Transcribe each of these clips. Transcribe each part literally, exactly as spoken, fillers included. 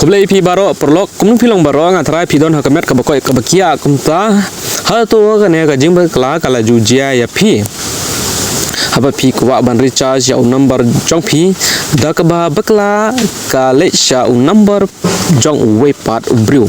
Khublei phi baroh paralok, kumno phi long baroh? Nga tharai phi don ha ka met kaba koit kaba khiah. Kumta hato kane ka jingbakla ka la ju jia ïa phi? Haba phi kwah ban recharge ïa u number jong phi da kaba bakla, ka leit sha u number jong uwei pat u briew.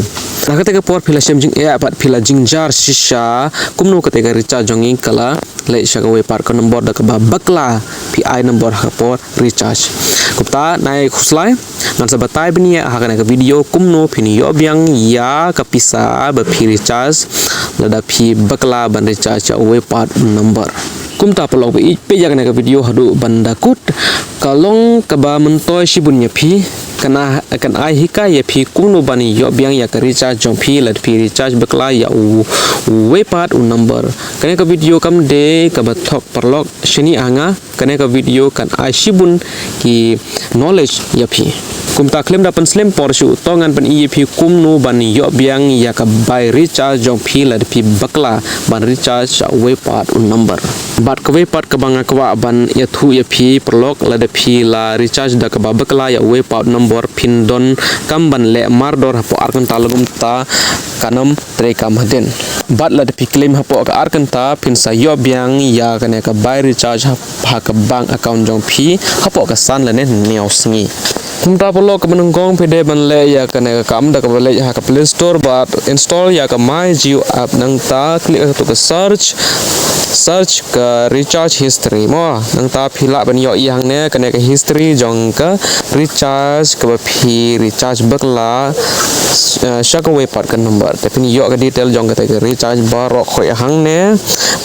Na kata ka por phi la shem jingeh bad phi la jynjar shisha kumno kata ka recharge jong ngi ka la leit sha kawei pat ka number da kaba bakla, phi ai number ha ka por recharge. Kumta nai khuslai, ngan sa batai bniah ha kane ka video kumno phin ïoh biang ïa ka pisa ba phi recharge lada phi bakla ban recharge ïa uwei pat u number. Kumta paralok ba ïeit, peit ïa kane ka video haduh ban da kut, ka long kaba myntoi shibun ïa phi. Kan ai, kan ai hikai ïa phi kumno ban ïoh biang ïa ka recharge jong phi lada phi recharge bakla ïa u, uwei pat u number. Kane ka video kam dei kaba thok paralok, shini anga, kane ka video kan ai shibun ki knowledge ïa phi. Kumta khlem da pynslem por shuh, to ngan pyni ïa phi kumno ban ïoh biang ïa ka bai recharge jong phi lada phi bakla ban recharge sha uwei pat u number. Bad kawei pat kaba nga kwah ban ïathuh ïa phi paralok, lada phi la recharge da kaba bakla ïa uwei pat u number, phin donkam ban leh mardor hapoh ar kynta, lada kumta kan ym treikam hadien. Bad lada phi claim hapoh ka ar kynta, phin sa ïoh biang ïa kane ka bai recharge ha, ha ka bank account jong phi hapoh ka san lane hynñiew sngi. Kumta paralok, kaba nyngkong phi dei ban leh ïa kane ka kam da kaba leit ha ka Play Store bad install ïa ka My Jio app. Nangta click ha katu ka search, search ka recharge history mo. Nangta phi lah ban ïohi hangne kane ka history jong ka recharge kaba phi recharge bakla, eh, sha kawei pat ka number. Te phin ïoh ka detail jong kata ka recharge baroh khoit hangne.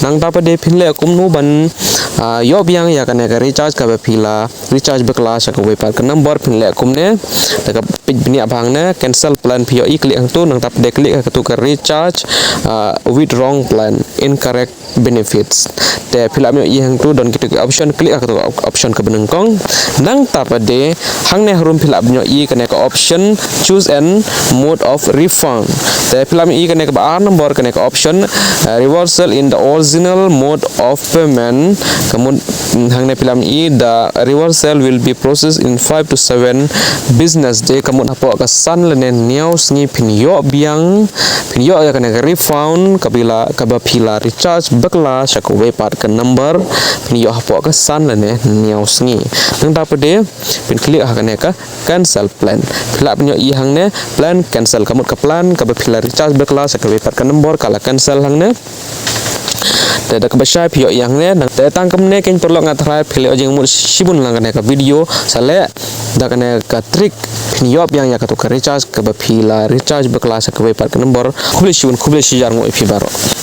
Nangta pat de phin leh kumno ban, ah, ïoh biang ïa kane ka recharge kaba phi la recharge bakla sha kawei pat ka number, phin leh kumne. Da ka peit bniah bha hangne, cancel plan phi ïohi, click hangtu, nangta pat de click ha katu ka recharge, ah, with wrong plan, incorrect benefits. Te phi lah ban ïohi hangtu don kitu ki option, click ha katu ka op-, option kaba nyngkong. Nangta pat de hangne harum phi lah ban ïohi kane ka option, choose an mode of refund. Te phi lah ban ïohi kane kaba ar number, kane ka option, uh, reversal in the original mode of payment. Ka mut, mm, hangne phi lah ban ïohi, the reversal will be processed in five to seven business day. Ka mut hapoh ka san lane hynñiew sngi phin ïoh biang, phin ïoh ïa kane ka refund kaba phi la, kaba phi la recharge bakla sha kawei pat ka number, phin ïoh hapoh ka san lane hynñiew sngi. Nangta pat de phin click ha kane ka cancel plan. Phi lah ban ïohi hangne plan cancel, ka mut ka plan kaba phi la recharge bakla sha kawei pat ka number ka la cancel hangne. Te da kaba shai phi ïohi hangne, nang te tang kumne keiñ paralok, nga tharai phi la ïoh jingmut shibun lang kane ka video, sa leh da kane ka trick phin ïoh biang ïa katu ka recharge kaba phi la recharge bakla sha kawei pat ka number. Khublei shibun, khublei shihajar nguh ïa phi baroh.